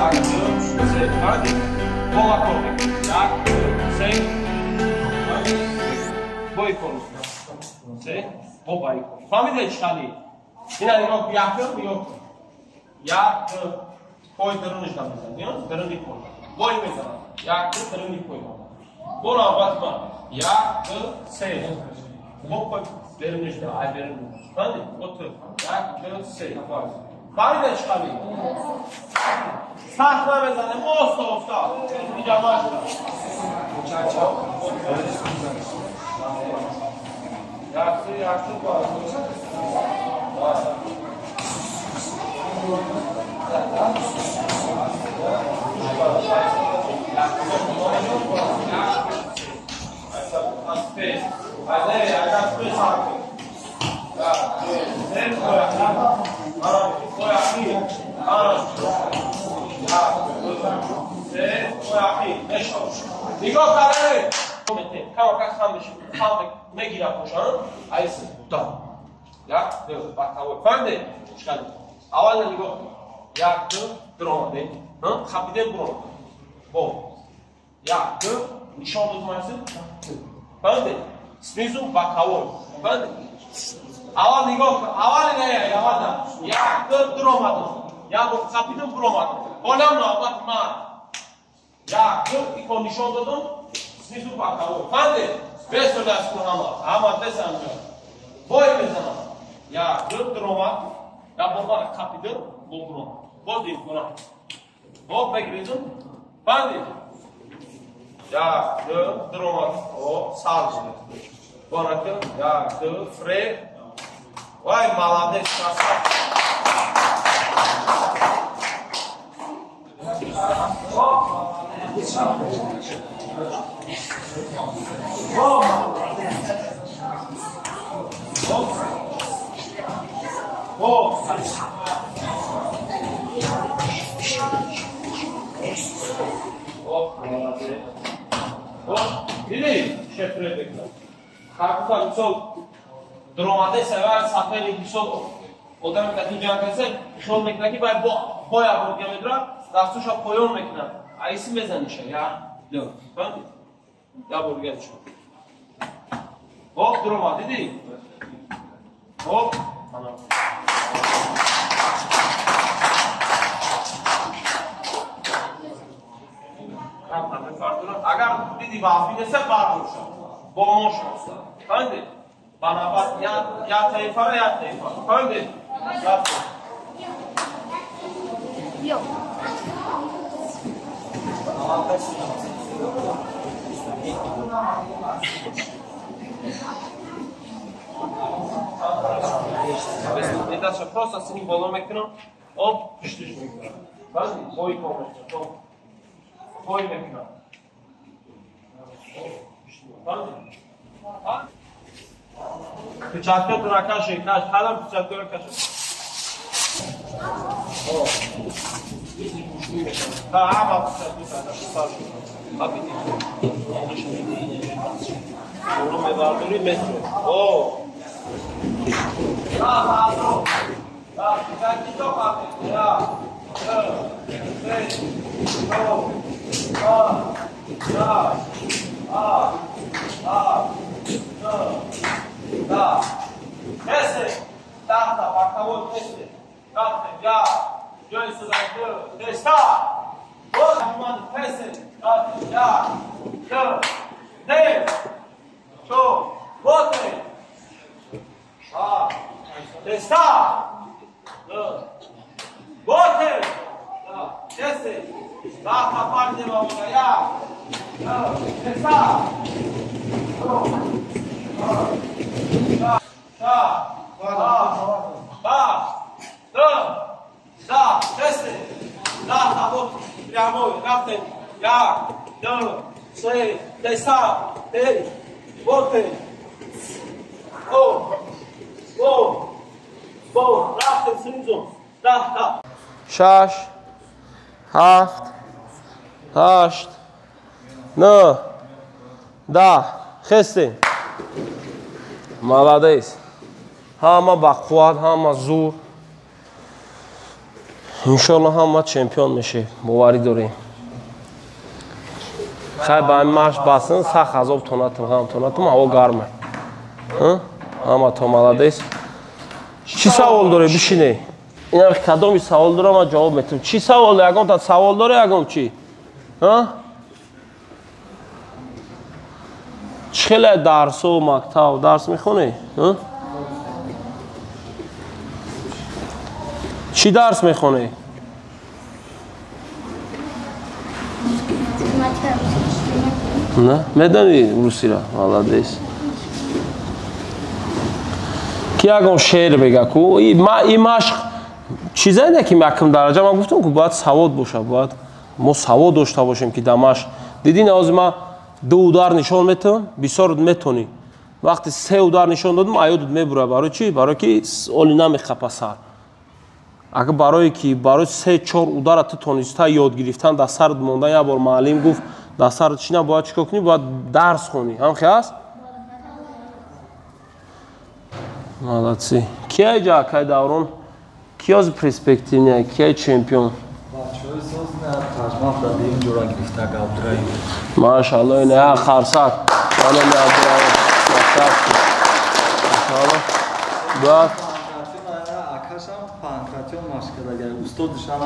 Як, ду, се, фаҳмидӣ? Бо ма кор мекунем. Як, ду, се. Бо и кор мекунем. Се, бо ба и кор. Фаҳмидед чӣ хали? Ина нигоҳ кун, якум, нигоҳ кун. Як, ду, пой даруниш намезанад, даруни пой. Бой мезанад. Як, ду, даруни пой. Бо навбати ман. Як, ду, се. Бо пой беруниш да, ай берун. Фаҳмидед? Бо ту. Як, ду, се. Фаҳмидед чӣ хали? Сахт намезанем, оста оста. Инҷа машка. Як, ду, як, ду, ба. نگاه کرده کم خم میگیره پوشان ایس دا یک دو بکاوه فهمیده چیکار اول نگاه یک دو درآمده خپیده برو با یک دو نشان داد مایسه فهمیده снизу боковой фаҳмиде аввал нигоҳ кун аввал не аввал на як ду дуромадам як бор хапидам буромадам ҳолам навбати ман як ду икон нишон додам снизу боковой фаҳмиде бесо даст кун ҳама ҳама бесанҷа бой мезанам як ду дуромад як бор ман хапидам бо буромад боз имкона бо бигиридам фаҳмиде як ду дуромад о сар шуд Борака, як, ду, фре. Вай, молодец, красавчик. Диди, шеф редактор. Ҳар мисол дуромаде савар сафери мисол одам кати ҷанг каса хиёл мекунад ки бай боя бурга медурад дастуша поён мекунад айси мезаниша я ду фаҳмид я бурга чо хоп дуромад диди хоп агар диди вафинеса бардорша бо мо шоста фаҳмидед ба навбат як таифара як таифа фаҳмидед Даша просто с ним боло мекунам об пуштиш мекунам фаҳмидед бой кор мекунам бой мекунам фаҳмидед Печатка накаши, каш, халам печатка накаши. Та ама печатка накаши, сарши. Хапити. Оно мебардори метро. О. Да, да, да. Печатки то хапити. Я. Д. Се. До. А. Да. А. А. Д. Да. Десять. Тахта, боковой десять. Тахта, я. Джойс, да, ста. Вот, десять. Тахта, я. Д. Д. Чо. Вот. А. Ста. Д. Вот. Да. Десять. Тахта, парни, я. Д. Ста. До. Да, да, да, да, да, десять, да, да, вот, прямой, рафтем, як, ду, се, десять, три, вот, о, о, о, рафтем снизу, да, да. Шаш, ҳафт, ҳашт, нӯ, даҳ, хестем. Молодец. Ҳама ба қувват, ҳама зур. Иншоалло ҳама чемпион мешӣ, боварӣ дорем. Хай ба ҳамин машқ басин, сахт азоб тонатум, ҳам тонатум, ҳаво гарма. Ҳама то молодец. Чӣ савол дорӣ, бишине. Инам кадоми савол дорам, ман ҷавоб метам. Чӣ савол? Ягон та савол дорӣ, ягон чӣ? Чӣ хеле дарсу мактаб дарс мехонӣ? Чӣ дарс мехонӣ? Не, медонӣ русиро? Молодец. Ки ягон шеър бега ку? И машқ чизае не ки якум дараҷа ман гуфтам ку бояд савод боша, бояд мо савод дошта бошем ки дар машқ. Дидӣ навози ман ду удар нишон метавам, бисёр метонӣ. Вақти се удар нишон додам, аёдат мебура. Барои чӣ? Барои ки оли намехапа сар. Агар барое ки барои се-чор удара ту тониста ёд гирифтан, дар сарат мондан, як бор муаллим гуфт, дар сарат чӣ набояд чӣ кор кунӣ, бояд дарс хонӣ. Ҳам хел аст? Молодцы. Кия ҷа акай Даврон? Киёз перспективный, кия чемпион? Машалло, ина як харсак. Ана Абдураим. Красавчик. Машалло. Баъд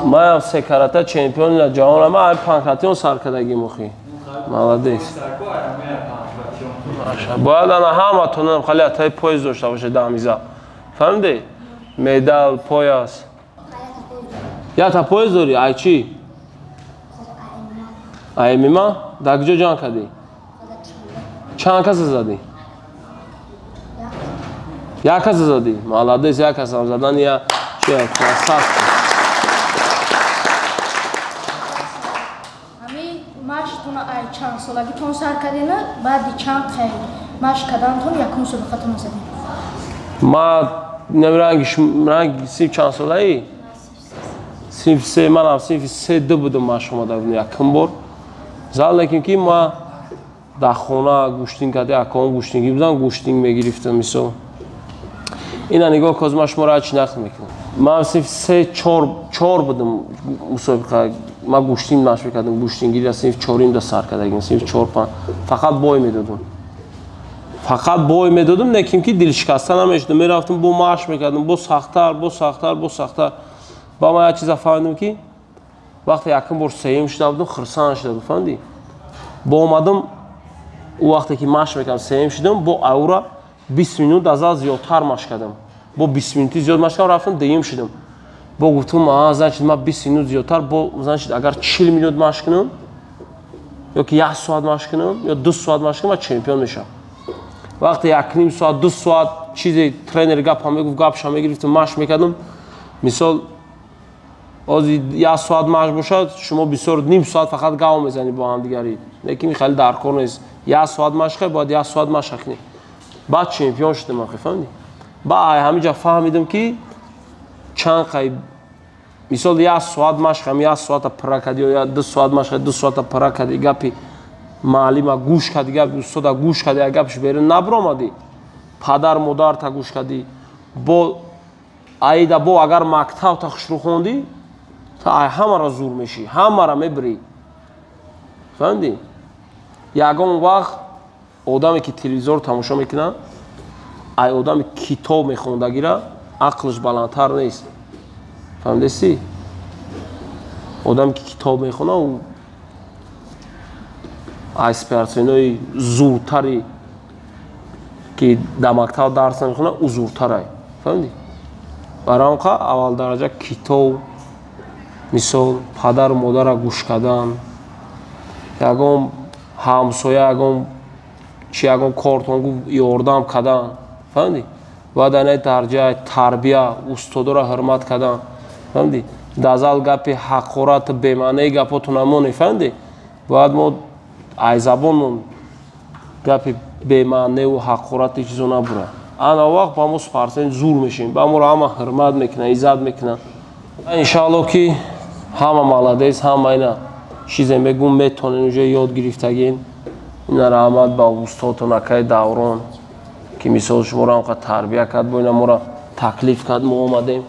Маям се карата чемпиони на ҷаҳон, ман панкратион сар кардагим охи. Молодец. Бояд ана ҳаматонам хали атаи пояс дошта бошед дамиза. Фаҳмидӣ? Медал, пояс. Якта пояс дорӣ? Ай чӣ? Ай ММА? Дар куҷо ҷанг кардӣ? Чанд каса задӣ? Як каса задӣ? Молодец, як касам задан я чӣ красавчик. Ҳамин машқтона ай чанд солагитон сар кардина, баъди чанд қай машқ кардантон якум мусобиқатон задем? Ма ранги синф чанд солаӣ? Синфи се, манам синфи се ду будам машқ омада будам якум бор. Зал лекин ки ма дар хона гӯштин карда, акаон гӯштингӣ будам, гӯштинг мегирифтам мисол. Ина нигоҳ каз ман шуморо ҳарчи нақл мекунам. Ман синфи се чор будам мусобиқа, ман гӯштин машқ мекардам, гӯштингиро синфи чорим да сар кардагим, синфи чор панҷ. Фақат бой медодам. Фақат бой медодам, лекин ки дилшикаста намешудам. Мерафтам, бо машқ мекардам, бо сахттар, бо сахттар, бо сахттар. Ба ман як чиза фаҳмидам ки вақте якум бор сеюм шуда будам, хурсанд шуда будам, фаҳмидӣ? Бо омадам, ӯ вақте ки машқ мекардам, сеюм шудам, бо аура 20 минут аз ал зиёдтар машқ кардам. Бо 20 минути зиёд машқ кардам, рафтам дуюм шудам. Бо гуфтам, а, значит, ман 20 минут зиёдтар, бо значит, агар 40 минут машқ кунам, ё ки 1 соат машқ кунам, ё 2 соат машқ кунам, ман чемпион мешавам. Вақте 1.5 соат, 2 соат чизе тренер гапа мегуфт, гапша мегирифтам, машқ мекардам. Мисол, ози 1 соат машқ бошад, шумо бисёр ним соат фақат гав мезанед бо ҳамдигарӣ. Лекин хеле даркор нест. 1 соат машқ, бояд 1 соат машқ кунӣ. Баъд чемпион шудам, охи, фаҳмидӣ? Баъд ҳаминҷа фаҳмидам ки чанд қай мисол 1 соат машқ, ҳам 1 соата пурра кардӣ, ё 2 соат машқ, 2 соата пурра кардӣ, гапи муаллима гӯш кардӣ, гапи устода гӯш кардӣ, гапш берун набаромадӣ, падар модарта гӯш кардӣ, бо аида бо агар мактабта хушрӯ хондӣ, та ай ҳамаро зур мешӣ, ҳамаро мебирӣ. Фаҳмидӣ? Ягон вақт одаме ки телевизор тамошо мекунад, ай одаме китоб мехондагира ақлш баландтар нест. Фаҳмидастӣ? Одаме ки китоб мехонад, ӯ ай спортсменои зуртаре ки дар мактаб дарс намехонад, ӯ зуртарай. Фаҳмидӣ? Барои он қа аввал дараҷа китоб, мисол падару модарро гӯш кардан, ягон ҳамсоя, ягон чи, ягон кортон гуфт ёрдам кардан. Фаҳмидӣ? Бояд ана дараҷаи тарбия, устодоро ҳурмат кардан. Фаҳмидӣ? Дар зал гапи ҳақорат, бемаънии гапотон намонед. Фаҳмидӣ? Бояд мо ай забонмон гапи бемаъневу ҳақорати чизо набурад. Ана вақт ба мо спортсмен зур мешем, ба моро ҳама ҳурмат мекунанд, иззат мекунанд. Иншаалло ки ҳама молодец, ҳама ина чизе мегӯм метонен уже ёд гирифтагин. Ина раҳмат ба устодтон акаи Даврон ки мисол шуморо ҳамқа тарбия кард, бо ина моро таклиф кард, мо омадем.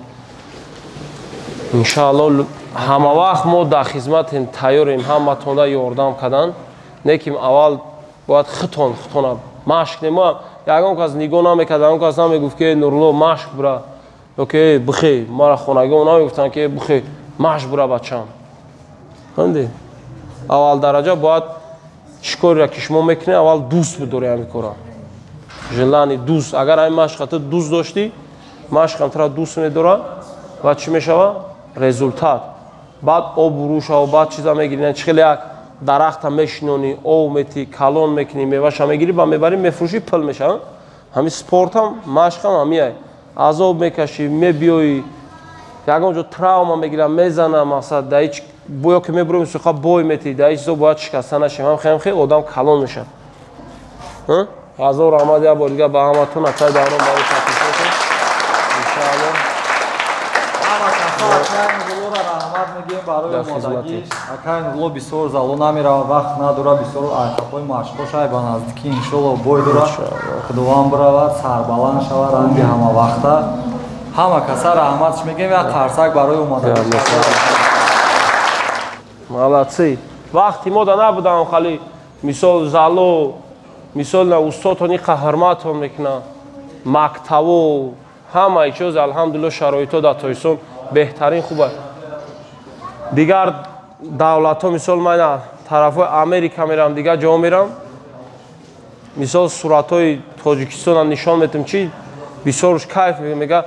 Иншаалло ҳама вақт мо дар хизматем, тайёрем, ҳаматонда ёрдам кардан. Неким аввал бояд хитона машқ кунем. Мо ягон кас нигоҳ намекард, ягон кас намегуфт ки Нурулло машқ бура ё ки бихе. Мара хонагиҳо намегуфтанд ки бихе машқ бура бачам. Фаҳмидед? Аввал дараҷа бояд чӣ кореро ки шумо мекунед, аввал дӯст бидоред ҳамин кора. Желани дӯст. Агар ҳамин машқа ту дӯст доштӣ, машқам туро дӯст медорад ва чӣ мешавад? Результат. Баъд об рӯшава, баъд чиза мегирӣ. Чӣ хеле як дарахта мешинонӣ, об метӣ, калон мекунӣ, меваша мегирӣ, ба мебарӣ, мефурӯшӣ, пул мешавад. Ҳамин спортам, машқам ҳамияй. Азоб мекашӣ, мебиёӣ, ягон ҷо травма мегирам, мезанам, мақсад дар ҳеҷ ё ки мебурем суха бой метӣ, дар ҳеҷ чизо бояд шикаста нашем. Ҳам хеле хеле одам калон мешавад. Ҳазор раҳмат як бор дигар ба ҳаматон, акай даврон барои таклифотон. Иншаалло. Акай Нуруллоро раҳмат мегӯем барои омодагиш. Акай Нурулло бисёр зало намеравад, вақт надорад, бисёр айқапҳои машқҳошай ба наздикӣ иншолло бой дорад. Худованд биравад, сарбаланд шавад, ранги ҳамавақта. Ҳама каса раҳматш мегӯем, як қарсак барои омодагиш. Молодцы. Вақти мо да набудам хали мисол зало, мисол на устодтон иқа ҳурматон мекунад, мактаво, ҳамаи чиз алҳамдулилло шароитҳо дар Тоҷикистон беҳтарин хуб аст. Дигар давлатҳо мисол ман тарафҳои Америка мерам, дигар ҷо мерам, мисол суратҳои Тоҷикистонам нишон метам, чи бисёрш кайф мега.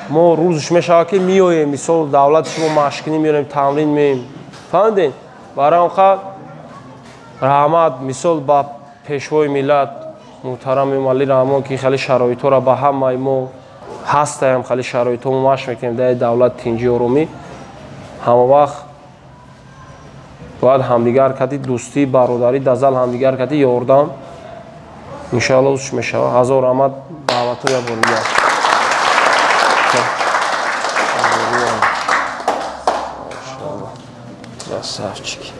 Мо рӯзш мешавад ки меоем, мисол давлати шумо машқинӣ меорем, тамрин меем. Фаҳмидед? Барои он қа раҳмат мисол ба пешвои миллат муҳтарам Эмомалӣ Раҳмон, ки хеле шароитҳоро ба ҳамаи мо ҳастаям, хеле шароитҳо мо машқ мекунем дар давлат тинҷӣ оромӣ. Ҳама вақт бояд ҳамдигар кати дӯстӣ, бародарӣ, дар зал ҳамдигар кати ёрдам. Иншаалло уш мешавад. Ҳазор раҳмат даъватҳо як бор дигар. Красавчики.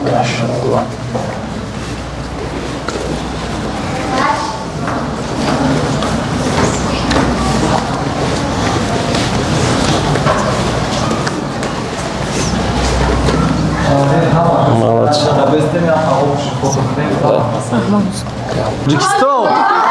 Машаллах. Молодцы. Таджикистан!